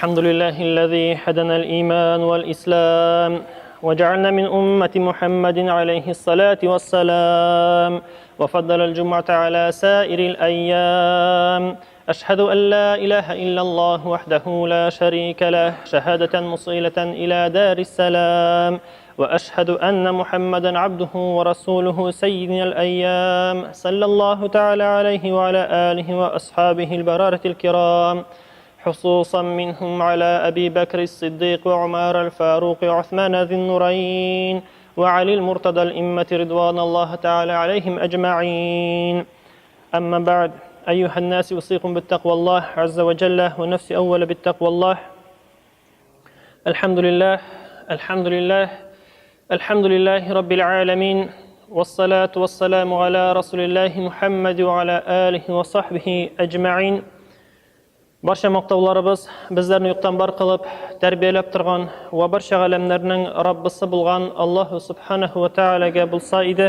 الحمد لله الذي هدنا الإيمان والإسلام وجعلنا من أمة محمد عليه الصلاة والسلام وفضل الجمعة على سائر الأيام أشهد أن لا إله إلا الله وحده لا شريك له شهادة مصيلة إلى دار السلام وأشهد أن محمدا عبده ورسوله سيدنا الأيام صلى الله تعالى عليه وعلى آله وأصحابه البرارة الكرام خصوصا منهم على أبي بكر الصديق وعمر الفاروق وعثمان ذي النورين وعلي المرتضى الإمة رضوان الله تعالى عليهم أجمعين أما بعد أيها الناس أوصيكم بالتقوى الله عز وجل ونفسي أول بالتقوى الله الحمد لله الحمد لله الحمد لله رب العالمين والصلاة والسلام على رسول الله محمد وعلى آله وصحبه أجمعين Барча мактауларыбыз безләрне юктан бар кылып, тәрбияләп торган вә барча галәмнәрнең Раббысы булган Аллаһу Субханаһу ва Тәгаләгә булса иде.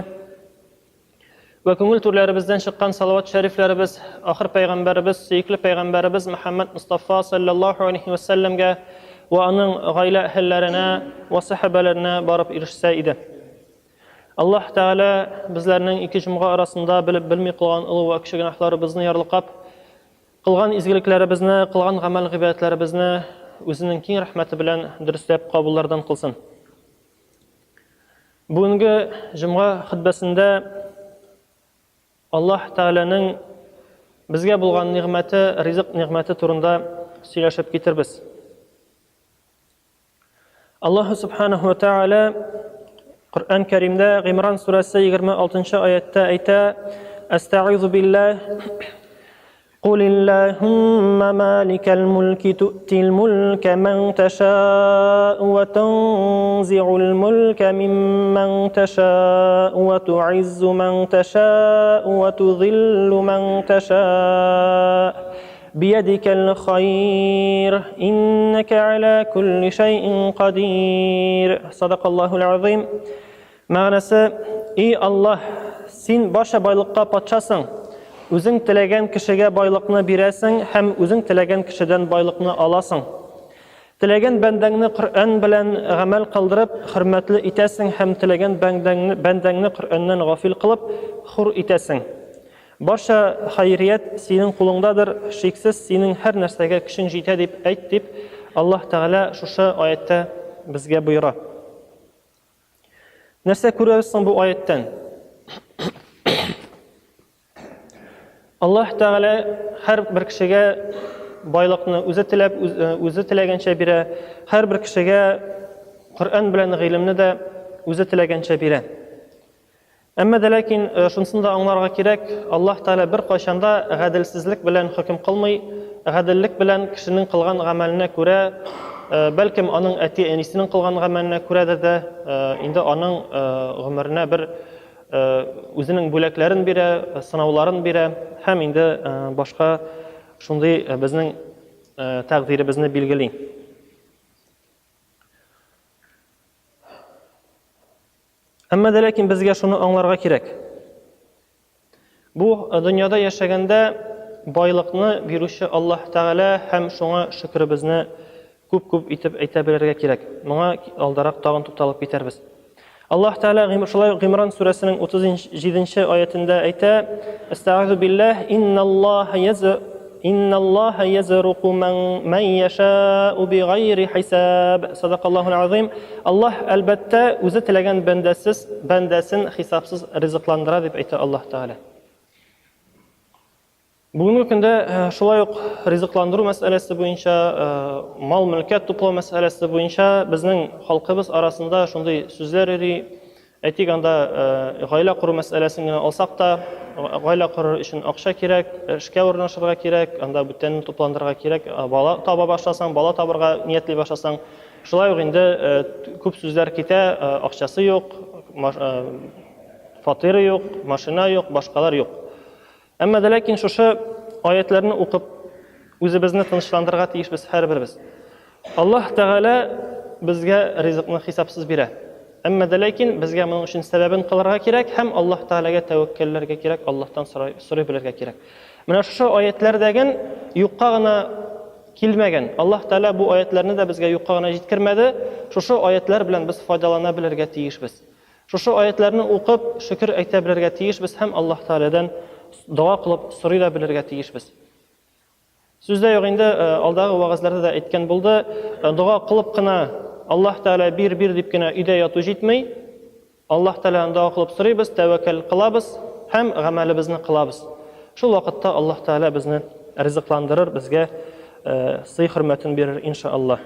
Вә күңел түрләребездән чыккан салават шәрифләребез ахыр пәйгамбәребез, сөекле пәйгамбәребез Мөхәммәд Мустафа саллаллаһу алейхи ва сәлләмгә вә аның гаилә әһелләренә вә сахабәләренә барып ирешсә иде. Аллаһ Тәгалә безләрнең ике җомга арасында белеп белми кылган олы вә кече гөнаһларыбызны ярлыкап, Кылган изгелекләребезне, кылган гамәл-гыйбадәтләребезне үзенең киң рәхмәте белән дөресләп кабуллардан кылсын. Бүгенге җомга хөтбәсендә Аллаһ Тәгаләнең безгә булган нигъмәте, ризык нигъмәте турында сөйләшеп китербез. Аллаһу субханаху ва тааля Коръән Кәримдә Гыймран сүрәсе 26 аятта әйтә: Әстәгыйзу биллаһ قل اللهم مالك الملك تؤتي الملك من تشاء وتنزع الملك ممن تشاء وتعز من تشاء وتذل من تشاء بيدك الخير إنك على كل شيء قدير صدق الله العظيم Мәгънәсе, Ий Аллаһ, син барча байлыкка патшасың. Үзең теләгән кешегә байлыкны бирәсең һәм үзең теләгән кешедән байлыкны аласың. Теләгән бәндәңне Коръән белән гамәл кылдырып, хөрмәтле итәсең һәм теләгән бәндәңне, бәндәңне Коръәннән гафил кылып, хур итәсең. Барча хәйрият синең кулыңдадыр, шиксез синең һәр нәрсәгә көчең җитә дип әйт, дип Аллаһ Тәгалә шушы аятьтә безгә боера. Нәрсә күрәбез соң бу аяттән? Аллаһ Тәгалә һәр бер кешегә байлыкны үзе теләп, э, үзе теләгәнчә бирә, һәрбер кешегә Коръән белән гыйлемне дә үзе теләгәнчә бирә. Әмма дә ләкин э, шунысын да аңларга кирәк, Аллаһ Тәгалә беркайчан да гаделсезлек белән хөкем кылмый, гаделлек белән кешенең кылган гамәленә күрә, э, бәлкем аның әти-әнисенең кылган гамәленә күрә дә дә э, инде аның гомеренә бер үзенең бүләкләрен бирә, сынауларын бирә һәм инде башка шундый безнең тәкъдиребезне билгели. Әмма дә ләкин безгә шуны аңларга кирәк. Бу э, дөньяда яшәгәндә байлыкны бирүче Аллаһ Тәгалә һәм шуңа шөкеребезне күп-күп итеп әйтә белергә кирәк. Моңа алдарак тагын тукталып китәрбез. Аллаһ Тәгалә шулай ук Гыймран сүрәсенең 37 аятендә әйтә: "Әстәгыйзу биллаһ, инналлаһа Инналлаһа язруку ман ман яша'у бигайри хисаб. Садакаллахул азим. Аллаһ әлбәттә үзе теләгән бәндәсез бәндәсен хисапсыз ризыкландыра дип әйтә Аллаһ Тәгалә. Бүгенге көндә э, шулай ук ризыкландыру мәсьәләсе буенча, э, мал-мөлкәт туплау мәсьәләсе буенча безнең халкыбыз арасында шундый сүзләр йөри. Әйтик, анда э, гаилә кору мәсьәләсен генә алсак та, гаилә корыр өчен акча кирәк, эшкә урнашырга кирәк, анда бүтәнне тупландырырга кирәк, бала таба башласаң, бала табырга ниятли башласаң, шулай ук инде күп сүзләр китә, акчасы юк, фатиры юк, машина юк, башкалар юк. Әмма дә ләкин шушы аятларны укып, үзебезне тынычландырырга тиешбез һәрберебез. Аллаһ Тәгалә безгә ризыкны хисапсыз бирә. Әмма дә ләкин безгә моның өчен сәбәбен кылырга кирәк һәм Аллаһ Тәгаләгә тәвәккәлләргә кирәк, Аллаһтан сорый, сорый белергә кирәк. Менә шушы аятләрдәген юкка гына килмәгән. Аллаһ Тәгалә бу аятьләрне дә безгә юкка гына җиткермәде. Шушы аятьләр белән без файдалана белергә тиешбез. Шушы аятьләрне укып, шөкер әйтә белергә тиешбез һәм Аллаһ Тәгаләдән дога кылып сорый да белергә тиешбез. Сүз дә юк инде, алдагы вәгазьләрдә дә әйткән булды, дога кылып кына Аллаһ Тәгалә бир, бир дип кенә өйдә яту җитми. Аллаһ Тәгаләдән дога кылып сорыйбыз, тәвәккәл кылабыз һәм гамәлебезне кылабыз. Шул вакытта Аллаһ Тәгалә безне ризыкландырыр, безгә сый-хөрмәтен бирер, иншаАллаһ.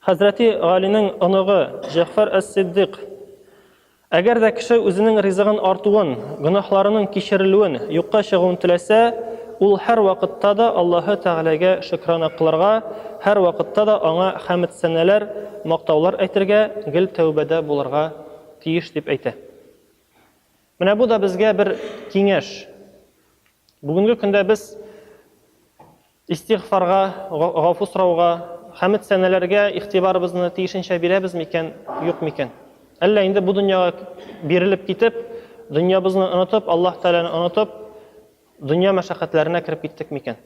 Хәзрәти Галинең оныгы Җәгъфәр әс-Сиддыйк Әгәр дә кеше үзенең ризыгын артуын, гөнаһларының кичерелүен, юкка чыгуын теләсә, ул һәрвакытта да Аллаһы Тәгаләгә шөкрана кылырга, һәрвакытта да Аңа хәмед-сәнәләр, мактаулар әйтергә, гел тәүбәдә булырга тиеш, дип әйтә. Менә бу да безгә бер киңәш. Бүгенге көндә без Истигъфарга, гафу сорауга, хәмед-сәнәләргә игътибарыбызны тиешенчә бирәбез микән, юк микән? Әллә инде бу дөньяга бирелеп китеп, дөньябызны онытып, Аллаһ Тәгаләне онытып, дөнья мәшәкатьләренә кереп киттек микән?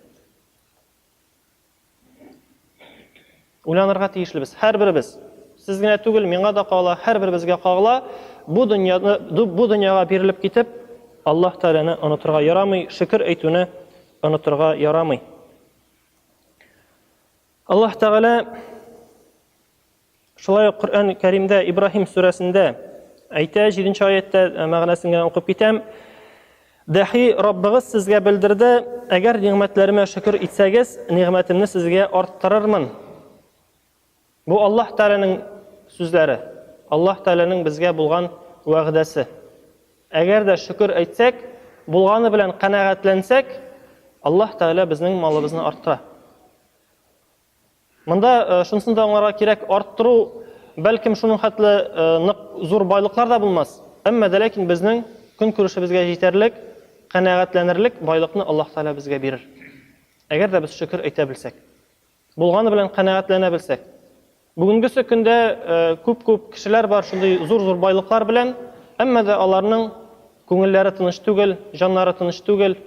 Уйланырга тиешлебез, һәрберебез. Сез генә түгел, миңа да кагыла, һәрберебезгә кагыла. Бу дөньяны, бу дөньяга бирелеп китеп, Аллаһ Тәгаләне онытырга ярамый, шөкер әйтүне онытырга ярамый. Аллаһ Тәгалә шулай ук Коръән Кәримдә Ибраһим сүрәсендә әйтә, 7 аятьтә э, мәгънәсен генә укып китәм. Дәхи Раббыгыз сезгә белдерде, әгәр нигъмәтләремә шөкер итсәгез, нигъмәтемне сезгә арттырырмын. Бу Аллаһ Тәгаләнең сүзләре, Аллаһ Тәгаләнең безгә булган вәгъдәсе. Әгәр дә шөкер әйтсәк, булганы белән канәгатьләнсәк, Аллаһ Тәгалә безнең малыбызны арттыра. Монда э, шунысын да аңларга кирәк, арттыру бәлкем шуның хәтле э, нык зур байлыклар да булмас, әмма дә ләкин безнең көнкүрешебезгә җитәрлек, канәгатьләнерлек байлыкны Аллаһ Тәгалә безгә бирер. Әгәр дә без шөкер әйтә белсәк. Булганы белән канәгатьләнә белсәк. Бүгенгесе көндә күп-күп кешеләр бар шундый зур-зур байлыклар белән, әмма дә аларның күңелләре тыныч түгел, җаннары тыныч түгел,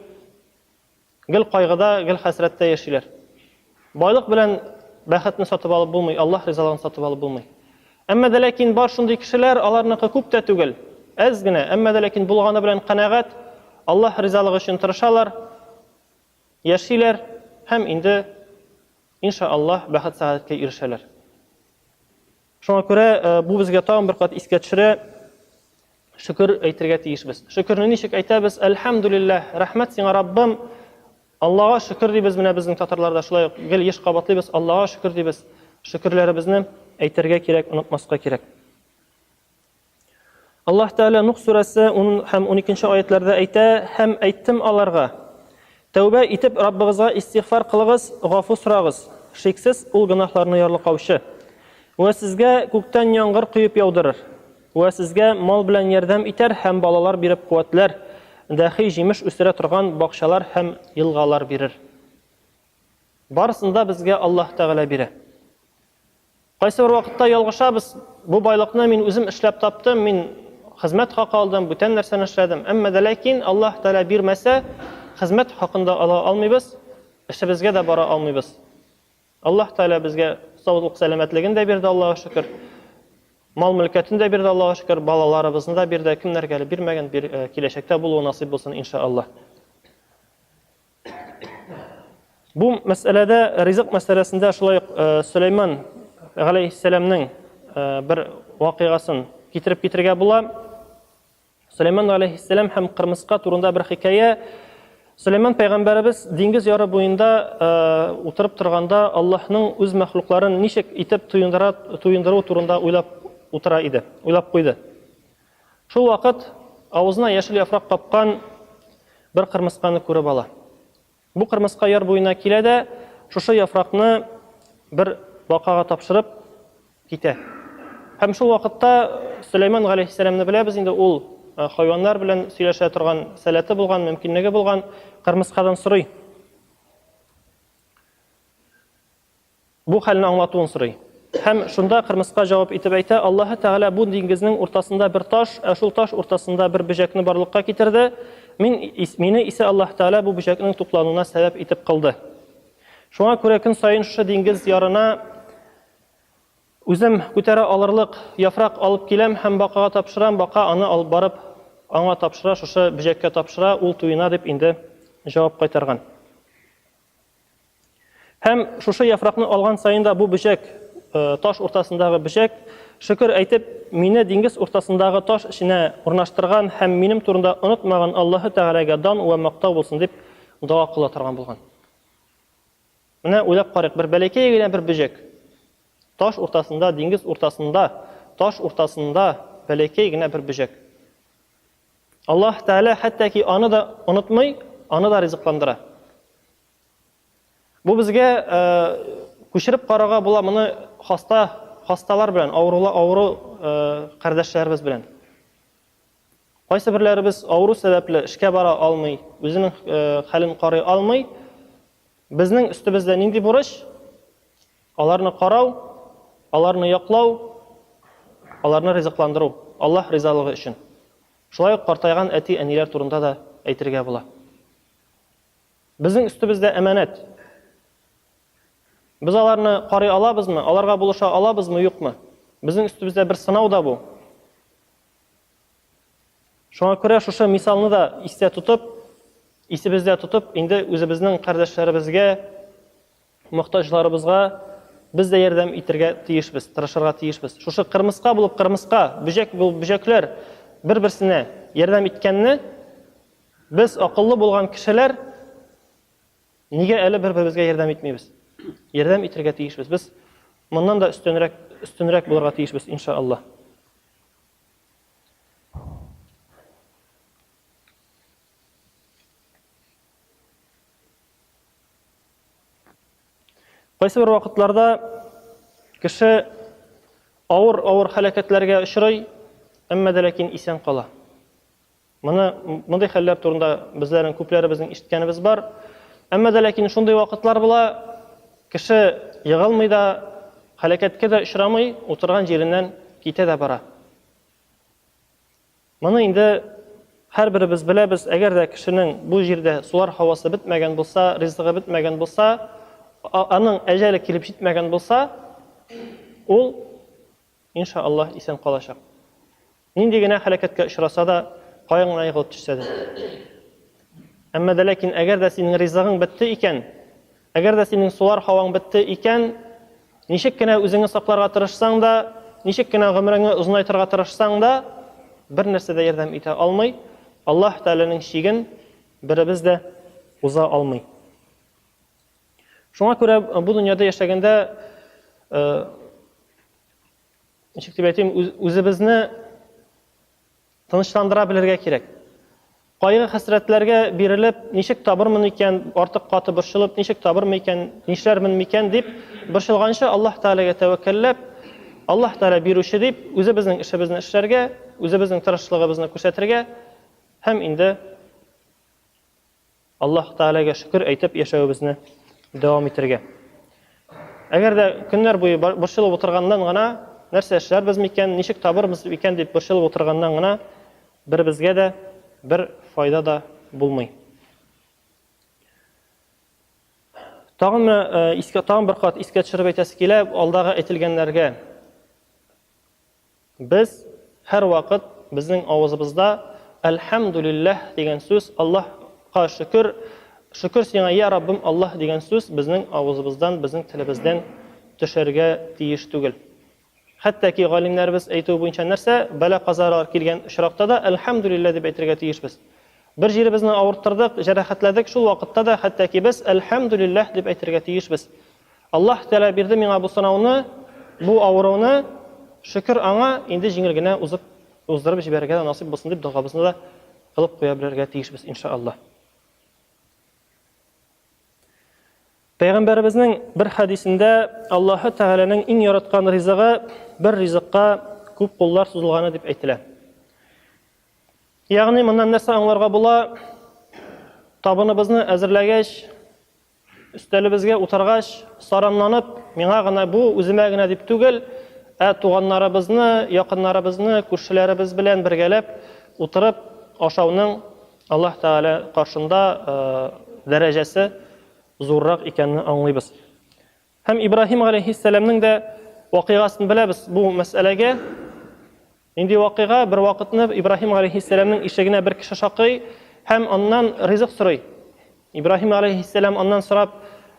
гел кайгыда, гел хәсрәттә яшиләр. Байлык белән бәхетне сатып алып булмый, Аллаһ ризалыгын сатып алып булмый. Әмма дә ләкин бар шундый кешеләр, аларныкы күп тә түгел, әз генә, әмма дә ләкин булганы белән канәгать, Аллаһ ризалыгы өчен тырышалар, Яшиләр һәм инде, инша Аллаһ, бәхет-сәгадәткә ирешәләр. Шуңа күрә э, бу безгә тагын бер кат искә төшерә, шөкер әйтергә тиешбез. Шөкерне ничек әйтәбез? Әлхәмдүлилләһ, рәхмәт сиңа, Раббым. Аллага шөкер дибез, менә безнең татарларда шулай ук гел еш кабатлыйбыз, Аллага шөкер дибез. Шөкерләребезне әйтергә кирәк, онытмаска кирәк. Аллаһ Тәгалә Нух сүрәсе 10 һәм 12 аятләрдә әйтә, Һәм әйттем аларга, Тәүбә итеп Раббыгызга истигъфар кылыгыз, гафу сорагыз, шиксез, Ул гөнаһларны ярлыкаучы. Вә сезгә күктән яңгыр коеп яудырыр, вә сезгә мал белән ярдәм итәр һәм балалар биреп куәтләр, дәхи җимеш үстерә торган бакчалар һәм елгалар бирер. Барысын да безгә Аллаһ Тәгалә бирә. Кайсыбер вакытта ялгышабыз, бу байлыкны мин үзем эшләп таптым, мин хезмәт хакы алдым, бүтән нәрсәне эшләдем. Әмма дә ләкин Аллаһ Тәгалә бирмәсә, хезмәт хакын да ала алмыйбыз, эшебезгә дә бара алмыйбыз. Аллаһ Тәгалә безгә саулык, сәламәтлеген дә бирде, Аллаһуга шөкер. Мал-мөлкәтен дә бирде, Аллаһуга шөкер, балаларыбызны да бирде, кемнәргә әле бирмәгән, бир, э, киләчәктә булуы насыйп булсын, иншаАллаһ. Бу мәсьәләдә, ризык мәсьәләсендә шулай ук э, Сөләйман галәйһиссәламнең э, бер вакыйгасын китереп китергә була. Сөләйман галәйһиссәлам һәм кырмыска турында бер хикәя. Сөләйман пәйгамбәребез диңгез яры буенда э, утырып торганда Аллаһның үз мәхлукларын ничек итеп туендыра, туендыру турында уйлап утыра иде, уйлап куйды. Шул вакыт авызына яшел яфрак капкан бер кырмысканы күреп ала. Бу кырмыска яр буена килә дә, шушы яфракны бер бакага тапшырып китә. Һәм шул вакытта Сөләйман галәйһиссәламне беләбез инде, ул э, хайваннар белән сөйләшә торган сәләте булган, мөмкинлеге булган кырмыскадан сорый. Бу хәлне аңлатуын сорый. Һәм шунда кырмыска җавап итеп әйтә, Аллаһы Тәгалә бу диңгезнең уртасында бер таш, ә шул таш уртасында бер бөҗәкне барлыкка китерде. Мин, мине исә Аллаһы Тәгалә бу бөҗәкнең туклануына сәбәп итеп кылды. Шуңа күрә көн саен шушы диңгез ярына үзем күтәрә алырлык яфрак алып киләм һәм бакага тапшырам, бака аны алып барып аңа тапшыра, шушы бөҗәккә тапшыра, ул туена, дип инде җавап кайтарган. Һәм шушы яфракны алган саен да бу бөҗәк, таш уртасындагы бөҗәк, шөкер әйтеп, мине диңгез уртасындагы таш эченә урнаштырган һәм минем турында онытмаган Аллаһы Тәгаләгә дан вә мактау булсын дип дога кыла торган булган. Менә уйлап карыйк, бер бәләкәй генә бер бөҗәк таш уртасында, диңгез уртасында, таш уртасында бәләкәй генә бер бөҗәк. Аллаһ Тәгалә хәтта ки аны да онытмый, аны да ризыкландыра. Бу безгә күчереп карарга була моны хаста, хасталар белән, авырулар, авыру кардәшләребез белән. Кайсы берләребез авыру сәбәпле эшкә бара алмый, үзенең хәлен карый алмый. Безнең өстебездә нинди бурыч? Аларны карау, аларны яклау, аларны ризыкландыру, Аллаһ ризалыгы өчен. Шулай ук картайган әти-әниләр турында да әйтергә була. Безнең өстебездә әманәт. Без аларны карый алабызмы, аларга булыша алабызмы, юкмы? Безнең өстебездә бер сынау да бу. Шуңа күрә шушы мисалны да истә тотып, исебездә тотып, инде үзебезнең кардәшләребезгә, мохтаҗларыбызга без дә ярдәм итергә тиешбез, тырышырга тиешбез. Шушы кырмыска булып кырмыска, бөҗәк булып бөҗәкләр бер-берсенә ярдәм иткәнне Без акыллы булган кешеләр нигә әле бер-беребезгә ярдәм итмибез? Ярдәм итергә тиешбез. Без моннан да өстенрәк, өстенрәк булырга тиешбез, иншалла. Кайсы бер вакытларда кеше авыр-авыр һәлакәтләргә очрый, әмма дә ләкин исән кала. Моны, мондый хәлләр турында безләрнең күпләребезнең ишеткәнебез бар. Әмма дә ләкин шундый вакытлар була, кеше егылмый да, һәлакәткә дә очрамый, утырган җиреннән китә дә бара. Моны инде һәрберебез беләбез, әгәр дә кешенең бу җирдә сулар һавасы бетмәгән булса, ризыгы бетмәгән булса, аның әҗәле килеп җитмәгән булса, ул Инша Аллаһ исән калачак. Нинди генә һәлакәткә очраса да, каян гына егылып төшсә дә. Әмма дә ләкин әгәр дә синең ризыгың бетте икән, әгәр дә синең сулар һаваң бетте икән, ничек кенә үзеңне сакларга тырышсаң да, ничек кенә гомереңне озынайтырга тырышсаң да, бер нәрсә дә ярдәм итә алмый. Аллаһ Тәгаләнең чиген беребез дә уза алмый. Шуңа күрә бу дөньяда яшәгәндә, ничек дип әйтим, үзебезне тынычландыра белергә кирәк. Кайгы-хәсрәтләргә бирелеп, ничек табырмын икән, артык каты борчылып, ничек табырмын икән, нишләрмен микән дип борчылганчы, Аллаһ Тәгаләгә тәвәккәлләп, Аллаһ Тәгалә бирүче дип, үзебезнең эшебезне эшләргә, үзебезнең тырышлыгыбызны күрсәтергә һәм инде Аллаһ Тәгаләгә шөкер әйтеп яшәвебезне дәвам итәргә. Әгәр дә көннәр буе борчылып утырганнан гына, нәрсә эшләрбез микән, ничек табырбыз микән дип борчылып утырганнан гына беребезгә дә бер файда да булмый. Тагын менә э, искә тагын бер кат искә төшереп әйтәсе килә, алдагы әйтелгәннәргә. Без һәрвакыт безнең авызыбызда Әлхәмдүлилләһ дигән сүз, Аллаһка шөкер, шөкер сиңа, йә Раббым Аллаһ дигән сүз безнең авызыбыздан, безнең телебездән төшәргә тиеш түгел. Хәтта ки галимнәребез әйтүе буенча нәрсә, бәла-казалар килгән очракта да Әлхәмдүлилләһ дип әйтергә тиешбез. Бер җиребезне авырттырдык, җәрәхәтләдек, шул вакытта да хәтта ки без Әлхәмдүлилләһ дип әйтергә тиешбез. Аллаһ Тәгалә бирде миңа бу сынауны, бу авыруны, шөкер аңа, инде җиңел генә узып, уздырып җибәрергә дә насыйп булсын дип догабызны да кылып куя белергә тиешбез, иншааллаһ. Пәйгамбәребезнең бер хәдисендә Аллаһы Тәгаләнең иң яраткан ризыгы бер ризыкка күп куллар сузылганы дип әйтелә. Ягъни моннан нәрсә аңларга була? Табыныбызны әзерләгәч, Өстәлебезгә утыргач, саранланып, миңа гына бу, үземә генә дип түгел, ә туганнарыбызны, якыннарыбызны, күршеләребез белән бергәләп утырып ашауның Аллаһ Тәгалә каршында дәрәҗәсе зуррак икәнне аңлыйбыз. Һәм Ибраһим галәйһиссәламнең дә вакыйгасын беләбез бу мәсьәләгә. Нинди вакыйга? Бер вакытны Ибраһим галәйһиссәламнең ишегенә бер кеше шакый һәм аннан ризык сорый. Ибраһим галәйһиссәлам аннан сорап,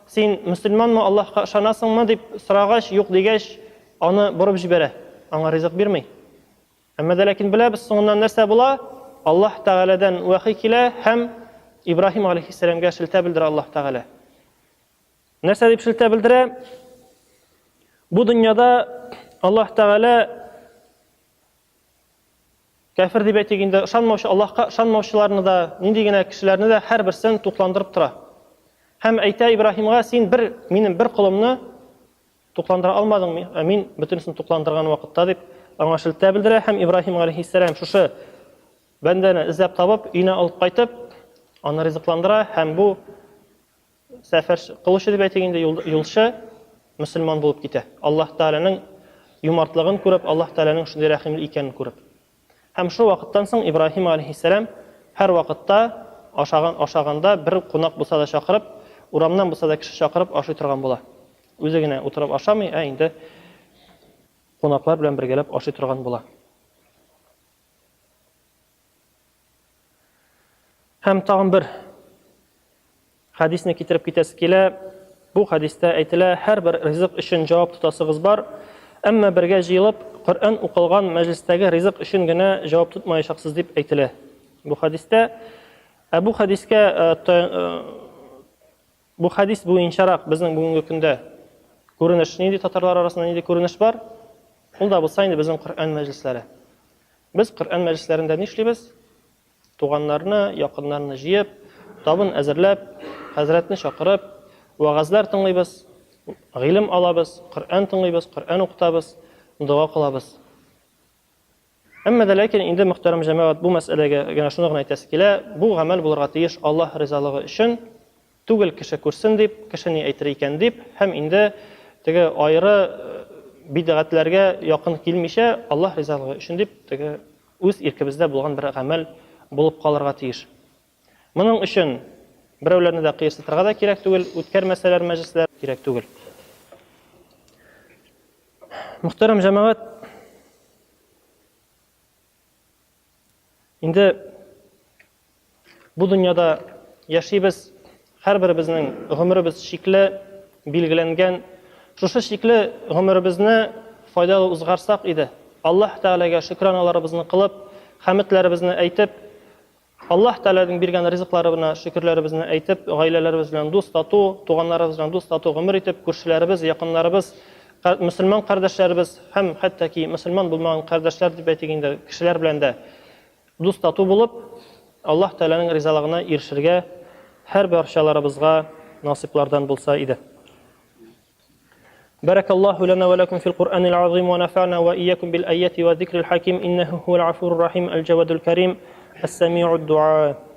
"Син мөселманмы, Аллаһка ышанасыңмы?" дип сорагач, "Юк" дигәч, аны борып җибәрә, аңа ризык бирми. Әмма дә ләкин беләбез, соңыннан нәрсә була? Аллаһ Тәгаләдән вәхи килә һәм Ибраһим галәйһиссәламгә шелтә белдерә Аллаһ Тәгалә. Нәрсә дип шелтә белдерә? Бу дөньяда Аллаһ Тәгалә кәфер дип әйтик инде, ышанмаучы, Аллаһка ышанмаучыларны да, нинди генә кешеләрне дә һәрберсен тукландырып тора. Һәм әйтә Ибраһимга, син бер минем бер колымны тукландыра алмадың, ә мин бөтенесен тукландырган вакытта дип аңа шелтә белдерә һәм Ибраһим галәйһиссәлам шушы бәндәне эзләп табып, өенә алып кайтып, аны ризыкландыра һәм бу сәфәр кылучы дип әйтик инде, юлчы мөселман булып китә. Аллаһ Тәгаләнең юмартлыгын күреп, Аллаһ Тәгаләнең шундый рәхимле икәнен күреп. Һәм шул вакыттан соң Ибраһим алейһиссәлам һәр вакытта ашаган ашаганда бер кунак булса да чакырып, урамнан булса да кеше чакырып ашый торган була. Үзе генә утырып ашамый, ә инде кунаклар белән бергәләп ашый торган була. Һәм тагын бер хәдисне китереп китәсе килә. Бу хәдистә әйтелә, һәрбер ризык өчен җавап тотасыгыз бар, әмма бергә җыелып Коръән укылган мәҗлестәге ризык өчен генә җавап тотмаячаксыз дип әйтелә. Бу хәдистә, ә бу хәдискә э, э, бу хәдис буенчарак безнең бүгенге көндә күренеш нинди татарлар арасында нинди күренеш бар? Ул да булса инде безнең Коръән мәҗлесләре. Без Коръән мәҗлесләрендә нишлибез? Туганнарны, якыннарны җыеп, табын әзерләп, хәзрәтне чакырып, вәгазьләр тыңлыйбыз, гыйлем алабыз, Коръән тыңлыйбыз, Коръән укытабыз, дога кылабыз. Әмма дә ләкин инде, мөхтәрәм җәмәгать, бу мәсьәләгә генә шуны гына әйтәсе килә, бу гамәл булырга тиеш Аллаһ ризалыгы өчен, түгел кеше күрсен дип, кеше ни әйтер икән дип, һәм инде теге аеры бидгатьләргә якын килмичә, Аллаһ ризалыгы өчен дип, теге үз иркебездә булган бер гамәл булып калырга тиеш. Моның өчен берәүләрне дә кыерсытырга да кирәк түгел, үткәрмәсәләр мәҗлесләр кирәк түгел. Мөхтәрәм җәмәгать, инде бу дөньяда яшибез, һәрберебезнең гомеребез чикле, билгеләнгән. Шушы чикле гомеребезне файдалы узгарсак иде. Аллаһ Тәгаләгә шөкраналарыбызны кылып, хәмедләребезне әйтеп, Аллаһ Тәгаләнең биргән ризыкларына шөкерләребезне әйтеп, гаиләләребез белән дус, тату, туганнарыбыз белән дус, тату гомер итеп, күршеләребез, якыннарыбыз, мөселман кардәшләребез һәм хәтта ки мөселман булмаган кардәшләр дип әйтик инде, кешеләр белән дә дус-тату булып, Аллаһ Тәгаләнең ризалыгына ирешергә һәр барчаларыбызга насыйплардан булса иде. بارك الله لنا ولكم في القرآن العظيم ونفعنا وإياكم بالآيات والذكر الحكيم إنه هو العفو الرحيم الجواد الكريم السميع الدعاء.